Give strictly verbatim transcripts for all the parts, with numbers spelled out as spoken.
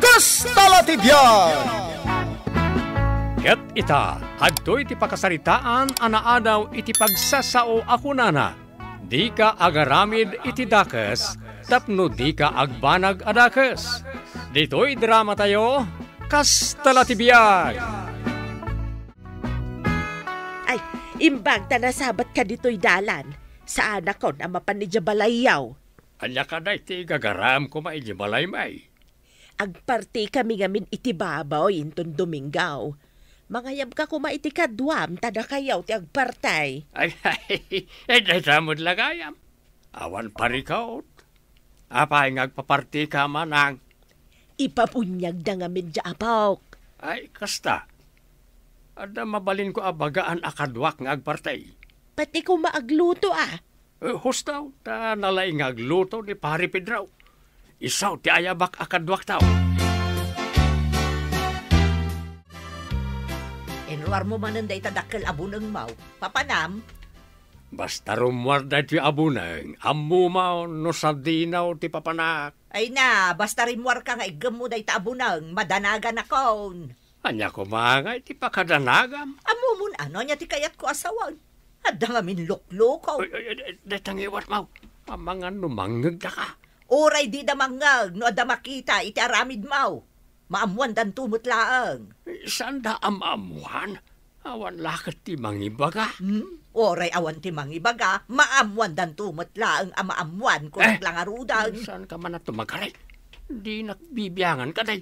Kasta la ti biag! Ket ita, adtoy ti pakasaritaan a naadaw iti pagsasao a kunana, "Dika agaramid iti dakes tapno dika agbanag a dakes." Ditoy dramatayo, Kasta la ti biag! Ay, imbag ta nasabatka ditoy dalan, saanakon a mapan idiay balayyo. Ania kadi ti gagaram koma idiay balaymi? Agpartikami ngamin iti baboy inton Domingo. Mangayabka koma iti kaduam ta dakayo ti agparti. Ay, ay, ay, dayta met la gayam. Awan parikut. Apay nga agpapartika, manang? Ipabuniagda ngamin diay apok. Ay, kasta. Adda mabalinko a bagaan a kaduak nga agparti. Pati koma agluto, a. Eh, husto, ta nalaing nga agluto ni Pare Pedro. Isu ti ayabak a kaduakto. Inruarmo manen dayta dakkel a bunengmo. Papanam? Basta rummuar daytoy a buneng, ammom no sadino ti papanak. Ay na, basta rimmuarka nga iggemmo dayta a buneng, madanaganakon. Ania koma ngay ti pakadanagam? Ammomon no ania ti kayatko a sawen. Adda ngamin lukluko. Ay, ay, ay, ay, dayta nga iwatmo. Amangan no mangngegdaka. Uray dida mangngeg no adda makita iti aramidmo. Maammoandanto met laeng. Saanda a maammoan? Awan la ket ti mangibaga. Hmm? Uray awan ti mangibaga, maammoandanto met laeng a maammoan, kunak Eh, la ngaruden. Saanka man a tumagari? Dinak bibiangan kadi.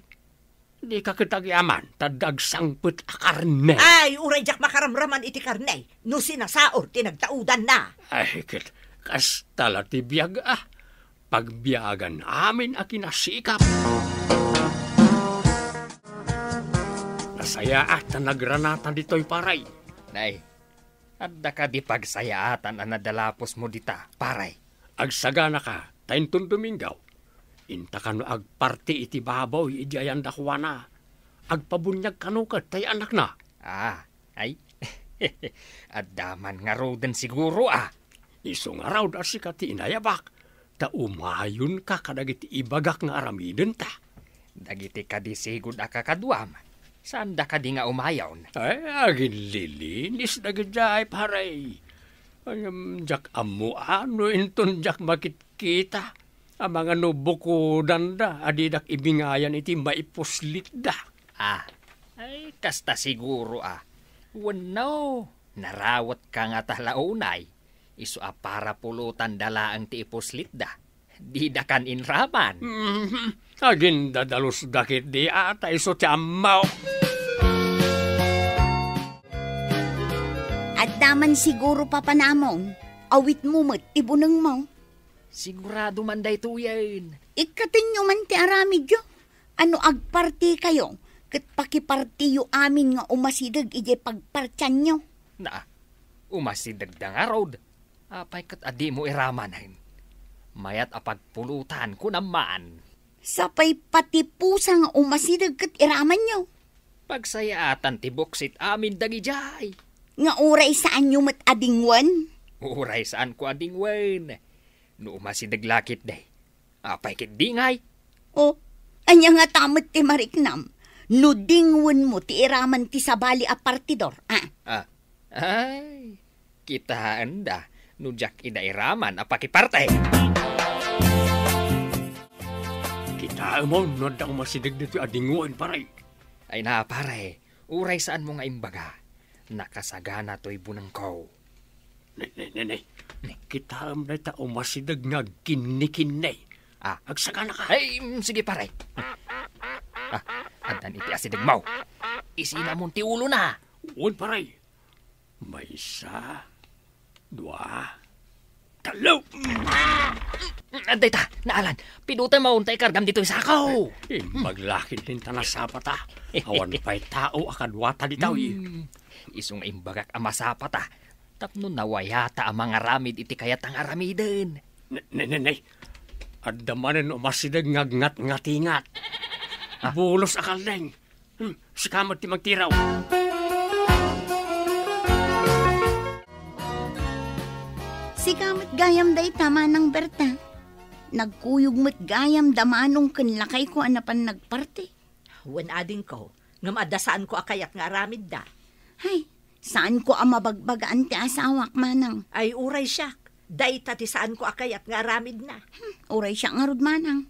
Dika ket agyaman, ta dagsangpet a karne. Ay, uray diak makaramraman iti karne, no sinasaor ti nagtaudanna. Ay, ket kasta la ti biag, a. Pagbiagan amin a kinasikap. Nasayaat ta nagranatan ditoy, pare. Nay, adda kadi pagsayaatan a nadalapusmo dita, pare? Agsaganaka, ta inton Domingo, inta kano agparti iti baboy idiay dakuana. Agpabuniag kano ket tay anakna. Ah, ay, adda man ngaruden siguro, a. Isu ngarud a sika ti inayabak, ta umayonka kadagiti ibagak nga aramidenta. Dagiti kadi sigud a kakaduam, saanda kadi nga umayon? Ay, aginlilinis dagidiay, pare. Ay, em, diak ammo no inton diak makitkita. Amangan no bukodanda a didak ibingayan iti maipuslitda. Ah, ay, kasta siguro, a. Wenno, narawetka ngata la unay, isu a para pulotanda laeng ti ipuslitda. Didakan inraman. Mhm. Agindadalusda ketdi a ta isu ti ammo. Adda man siguro papanamong, awitmo met ti bunengmo. Sigurado man daytoyen. Ikkatenyo man ti aramidyo. A no agpartikayo, ket pakipartiyo amin nga umasideg idiay pagpartianyo. Na, umasidegda ngarud. Apay ket a dimo iramanen? Mayat a pagpulotan, kunam man. Sapay pati pusa nga umasideg ket iramanyo. Pagsayaatan ti buksit amin dagidiay. Nga uray saanyo met a dingwen? Uray saanko a dingwen. No umasideg la ketdi, apay ketdi ngay? O, ania ngata met ti mariknam no dingwenmo ti iraman ti sabali a partidor, a? Ah, ay, kitaenda no diak ida iraman a pakiparti. Kitaem no adda umasideg ditoy a dingwen, pare. Ay na, pare, uray saanmo nga imbaga, nakasagana toy bunengko. Ne, ne, ne, ne. Kitaem dayta umasideg nga agkinnikinni. Ah. Agsaganaka. Ay, mm, sige, pare. Ah, addan iti asidegmo. Isinamon ti ulona. Wen, pare. Maysa, dua, tallo. Adda ita, naalan. Pidutem ta ikargam ditoy sako. Imbag la ketdin ta nasapata. Awan pay tao a kaduata ditoy. Hmm. Isu nga imbagak a masapata. Tapno nawayata a mangaramid iti kayatna nga aramiden. Ne, ne, ne, ne. Adda manen umasideg nga agngatngatingat. Ah. Bulos a kaldeng. Hmm, sika met ti magtiraw. Sika met gayam dayta, Manang Berta. Nagkuyog met gayam da Manong ken lakayko a napan nagparti. Wen, adingko, ngem adda saanko a kayat nga aramidda. Hay, saanko a mabagbagaan ti asawak, Manang. Ay, uray siak. Dayta ti saanko a kayat nga aramidna. Hmm, uray siak ngarud, Manang.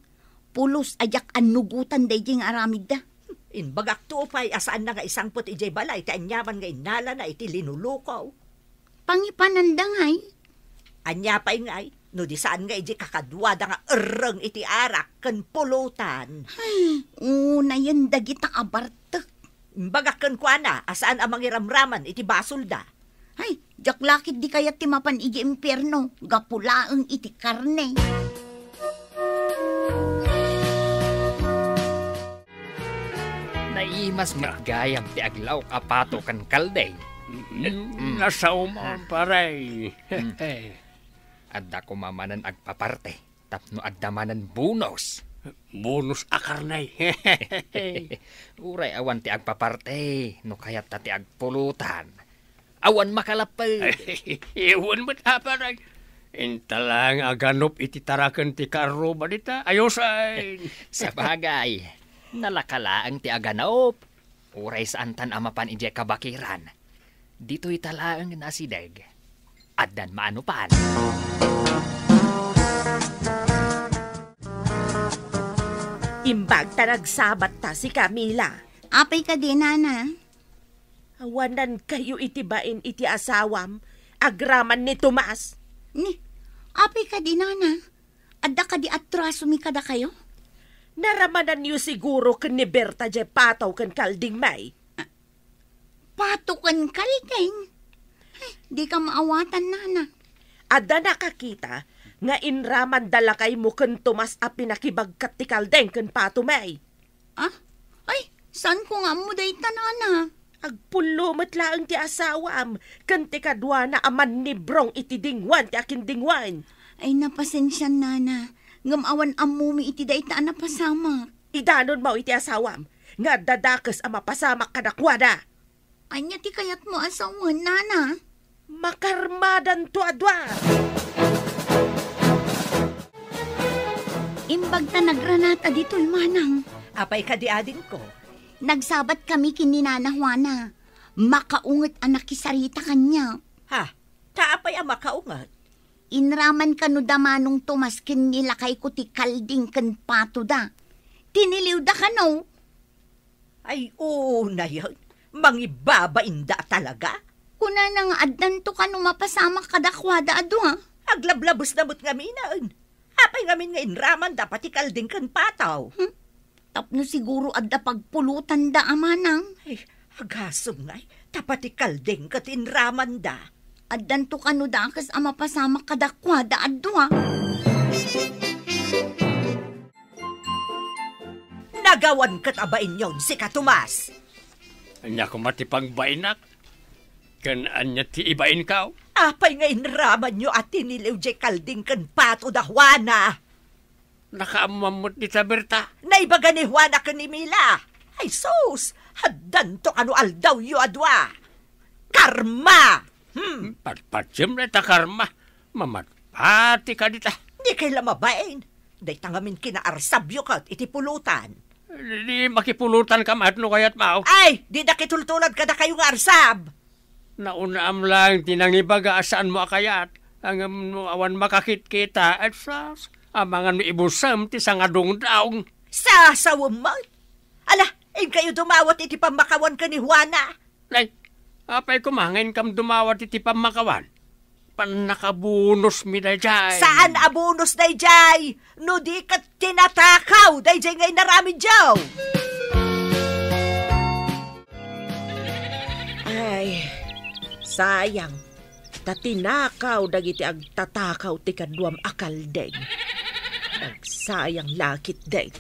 Pulos a diak annugotan daydiay nga aramidda. Imbagakto pay a saanna nga isangpet idiay balay ti aniaman nga innalana iti linuluko. Pangipananda ngay? Ania pay ngay, no di saan nga idi kakaduada nga erreng iti arak ken pulutan? Ay, unayen dagita a bartek. Imbagak kenkuana a saan a mangiramraman iti basolda. Ay, diak la ketdi kayat ti mapan idiay impierno, gapu laeng iti karne. Naimas met gayam ti aglaok a pato ken kaldeng. Mm, mm. Nasaoman, pare. Mm. Adda koma manen agpaparte tapno adda manen bonus. Bonus a karne. Uray awan ti agpaparte, no kayatta ti agpulutan. Awan makalapped. Awan met, a, pare. Inta laeng aganop iti taraken ti karruba dita. Ayos ay. Sabagay, nalaka laeng ti aganop. Uray saantan a mapan idiay kabakiran. Ditoy ta laeng nasideg. Addan maanopan. Imbag ta nagsabat ta si Camila. Apay kadi, Nana? Awanan kayo iti bain iti asawam, agraman ni Tomas. Ni, apay kadi, Nana? Adda kadi atrasomi kadakayo? Naramananyo siguro ken ni Berta jay pato ken kalding, may. Ah, pato ken kalding? Ay, di ka maawatan, Nana. Adda nakakita nga inramanda lakaymo ken Tomas a pinakibagkat ti kalding ken pato, may. Ah? Ay, saanko nga ammo dayta, Nana? Agpullo met laeng ti asawam, ken ti kaduana a mannibrong iti dingoan ti akindingoan. Ay, napasensian, Nana. Ngem awan ammomi iti dayta a napasamak. Idanonmo iti asawam, nga adda dakes a mapasamak kadakuada. Ania ti kayatmo a sawen, Nana? Makarmadanto a dua. Imbag ta nagranata ditoy, Manang. Apay kadi, adingko? Nagsabat kami ken ni Nana Juana. Makaunget a nakisarita kaniak. Ha? Ta apay a makaunget? Inraman kano da Manong Tomas ken ni lakayko ti kalding ken patoda. Tiniliwda kano. Ay, unayen, mangibabainda talaga? Kunana nga addanto kano mapasamak kadakuada a dua. Aglablabesna met ngamin. Apay ngamin nga inramanda pati kalding ken pataw? Hmm? Tapno siguro adda pagpulotanda a, Manang. Ay, agasem ngay, ta pati kalding ket inramanda. Addanto kano dakes a mapasamak kadakuada a dua. Nagawan ket a bainyon, sika Tomas. Ania koma ti pagbainak? Ken ania ti ibainko? Apay nga inramanyo a tiniliw jay kalding ken pato da Juana? Nakaammoam met dita, Berta. Naibaga ni Juana ken ni Mila. Ay sus, addanto kano aldawyo a dua. Karma! Hmm. Patpatiem dayta karma. Mamatpati ka dita. Di kay la mabain. Dayta ngamin kinaarsabyo ket iti pulotan. Di, di makipulotanka met no kayatmo. Ay, di nakitultulad kadakayo nga arsab. Naunaam laeng ti nangibaga a saanmo a kayat. Ngem no awan makakitkita, et sus, amangan no ibusem ti sangadungdong. Sasawem met. Ala, inkayo dumawat iti pammakawan ken ni Juana. Nay, apay koma nga inkam dumawat iti pammakawan? Pannakabonosmi daydiay. Saan a bonus daydiay? No di ket tinatakaw daydiay nga inaramidyo. Ay, sayang. Ta tinakaw dagiti agtatakaw ti kaduam a kaldeng. Agsayang la ketdi.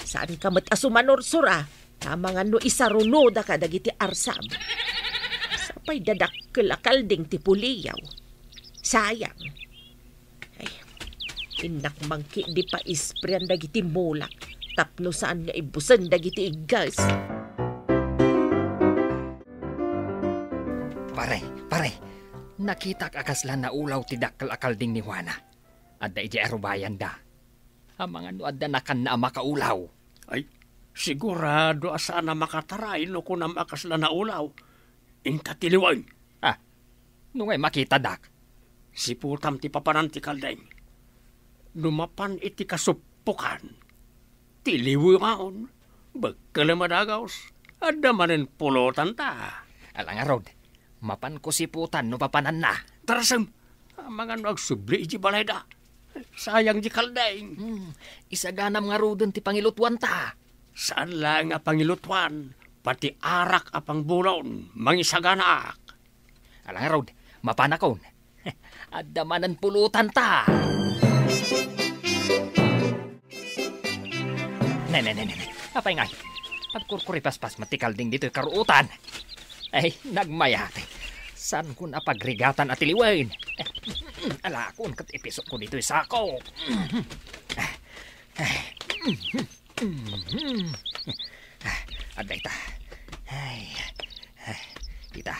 Saanka met a sumanursor a, amangan no isarunoda kadagiti arsam. Sapay dadakkel a kalding ti puliyaw. Sayang. Ay, innak mangki di paisprian dagiti mulak tapno saan nga ibusen dagiti iggas. Pare, pare, nakitak a kasla naulaw ti dakkel a kalding ni Juana. adda idiay arubayanda. Amangan no adda nakanna a makaulaw. Ay, sigurado a saan a makataray no kunam a kasla naulaw. Inta tiliwen. Ah, no ngay makitadak? Siputam ti papanan ti kalding. No mapan iti kasuppokan, tiliwengaon, bekkelem a dagus, adda manen pulotanta. Ala ngarud, mapanko siputan no papananna. Tarasem, amangan no agsubli iti balayda. Sayang di kalding. Hmm, isaganam ngaruden ti pangilutuanta. Saan laeng a pangilutuan, pati arak a pangbulon, mangisaganaak. Ala ngarud, mapanakon. Adda manen pulotanta. Ne, ne, ne, ne, ne. Apay ngay? Agkurkuripaspas met ti kalding ditoy karuotan. Ay, nagmayat. Saankon a pagrigatan a tiliwen. Alakon ket ipisokko ditoy sako. Adda ita. Ay, ay, ita.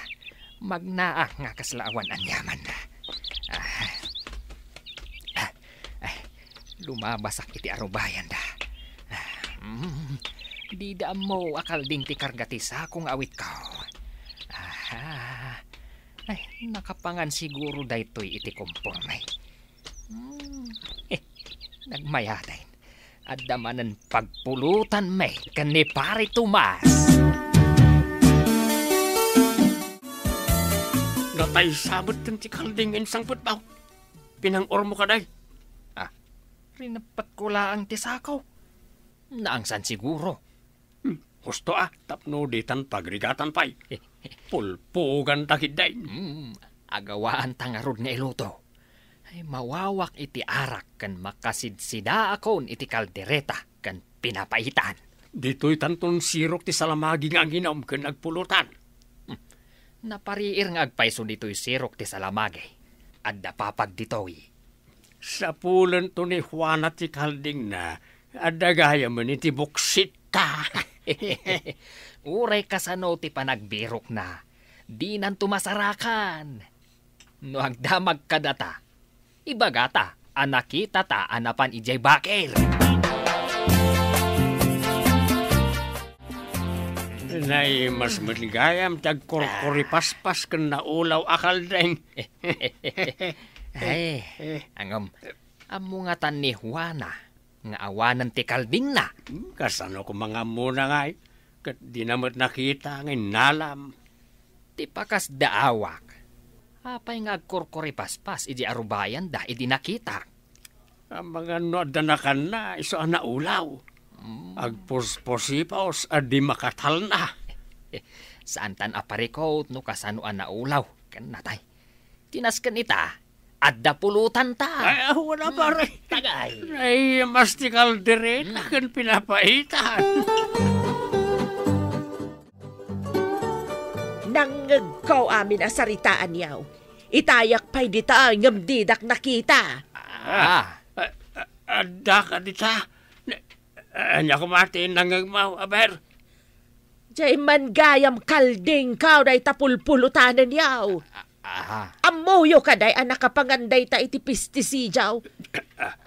Magnaak nga kasla awan aniaman. Ah. Ah. Ay, lumabasak iti arubayanda. Ah, mm, dida ammo a kalding ti karga ti sako nga awitko. Aha. Ay, nakapangan siguro daytoy iti komporme. Hmm. Nagmayaten. Adda manen pagpulotanmi ken ni Pare Tomas. Natay sabet ti kalding insangpet baw. Pinang-urmo kadi? Ah, rineppetko laeng ti sako. Naangsan siguro. Hmm, husto a, tapno ditan pagrigatan pay. Pulpugan ta ketdi. Hmm, agawaanta ngarud nga iluto. Ay, mawawak iti arak ken makasidsidaakon iti kaldereta ken pinapaitan. Ditoy tanton sirok ti salamagi nga anginum ken agpulotan. Hmm. Napariir nga agpayso ditoy sirok ti salamagi. Adda papag ditoy. Sapulento ni Juana ti kaldingna, adda gayamen iti buksitta. Uray kasano ti panagbirokna, dinanto masarakan. No agdamag kadata, ibagata a nakitata a napan idiay bakir. Nay, mas met gayam ti agkurkuripaspas ken naulaw a kalding. Ay, angom, ammo ngatan ni Juana nga awanen ti kaldingna. Hmm, kasano koma nga ammona ngay? Ket dina met nakita nga innalam. Ti pakasdaawak, apay nga agkurkuripaspas idi arubayanda idi nakitak? Amangan no adda nakanna, isu a naulaw. Hmm. Agpuspusipaus a di makatalna. Saantan a parikut no kasano a naulaw ken natay. Ti nasken ita, adda pulotanta. Ay, ah, wala, pare. Tagay. Ay, mas ti kaldereta ken pinapaitan. Nangngegko amin a saritaan, yaw. Itayak pay dita, ngem didak nakita. Ah. Ah, ah, adda ka dita? Ne-, ania koma ti nangngegmo, aber? Diay man gayam kaldingko dayta pulpulotanen, yaw. Aha. Ammoyo kadi a nakapangan dayta iti pestisidio?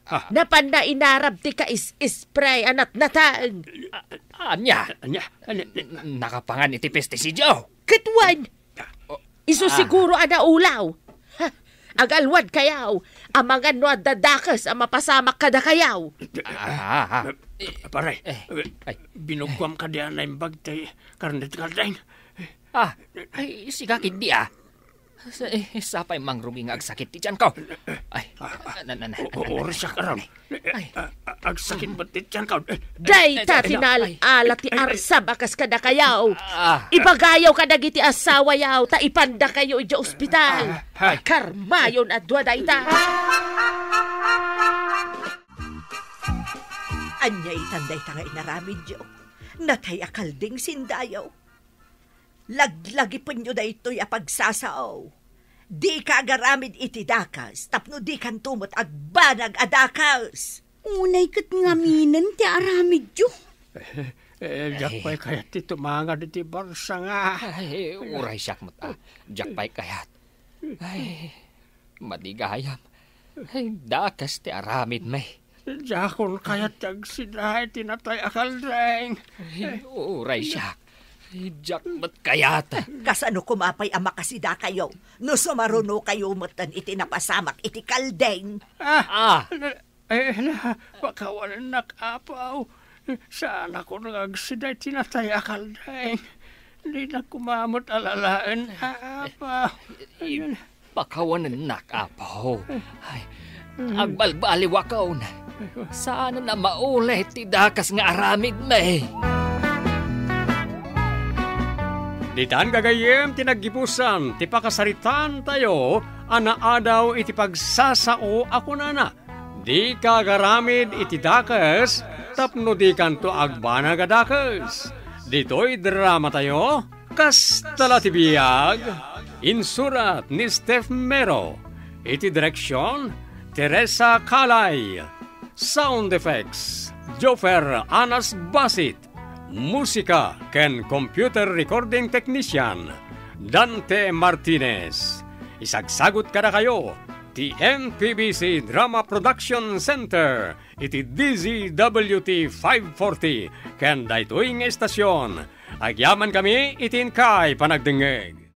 Ah. Napanna inarab ti kais-ispray a natnateng. Ah, ania? Ania? Ania? N-, nakapangan iti pestisidio? Ket wen. Oh. Isu siguro a naulaw. Ha, agalwadkayo. Amangan no adda dakes a mapasamak kadakayo. Ah, ah, ah. Pare, eh, ay, binuggoam kadi a naimbag ti karne ti kalding. Ah, ay, siga ketdi, ah. Sa-, eh, sapay mangrugi nga agsakit ti tiyanko. Ay, ah, ah, na, na, na, o-, na, na, o-, oras siak aram. Ay. Ah, ah, agsakit met ti tiyanko. Dayta ti nal-ala ti arsam a kas kadakayo. Ah. Ibagayo kadagiti asawayo, ta ipandakayo idiay ospital. Ah, ah. Karmayon a dua dayta. Ania itan dayta nga inaramidyo? Natay a kalding sindayo. Laglagipenyo daytoy a pagsasao. Dika agaramid iti dakes tapno dikanto met agbanag a dakes. Unay ket ngaminen ti aramidyo. Eh, eh, diak pay kayat ti tumangad iti barsa nga. Ay, uray siak met, ah. Diak pay kayat. Ay, madi gayam. Ay, dakes ti aramidmi. Diakon kayat ti agsida iti natay a kaldeng. Ay, uray siak. Ay, diak met kayat. Kasano koma pay a makasidakayo no sumarunokayo metten iti napasamak iti kaldeng? Ah, Ah. na, eh, na, pakawanennak, Apo. Saanakon nga agsida iti natay a kaldeng. Dinak koma met alalaen, Apo. Ayun. Pakawanennak, Apo. Ay, agbalbaliwakon. Saan a maulit ti dakes nga aramidmi. Ditan, gagayyem, ti naggibusan ti pakasaritaan tayo a naadaw iti pagsasao a kunana, "Dika agaramid iti dakes tapno dikanto agbanag a dakes." Ditoy drama tayo, Kasta la ti biag, insurat ni Steph Mero, iti direksyon, Teresa Calay, sound effects, Jofer Anas Basit, musika ken computer recording technician, Dante Martinez. Isagsagut kadakayo ti M P B C Drama Production Center iti D Z W T five forty ken daytoy nga estasion. Agyamankami iti inkay panagdengngeg.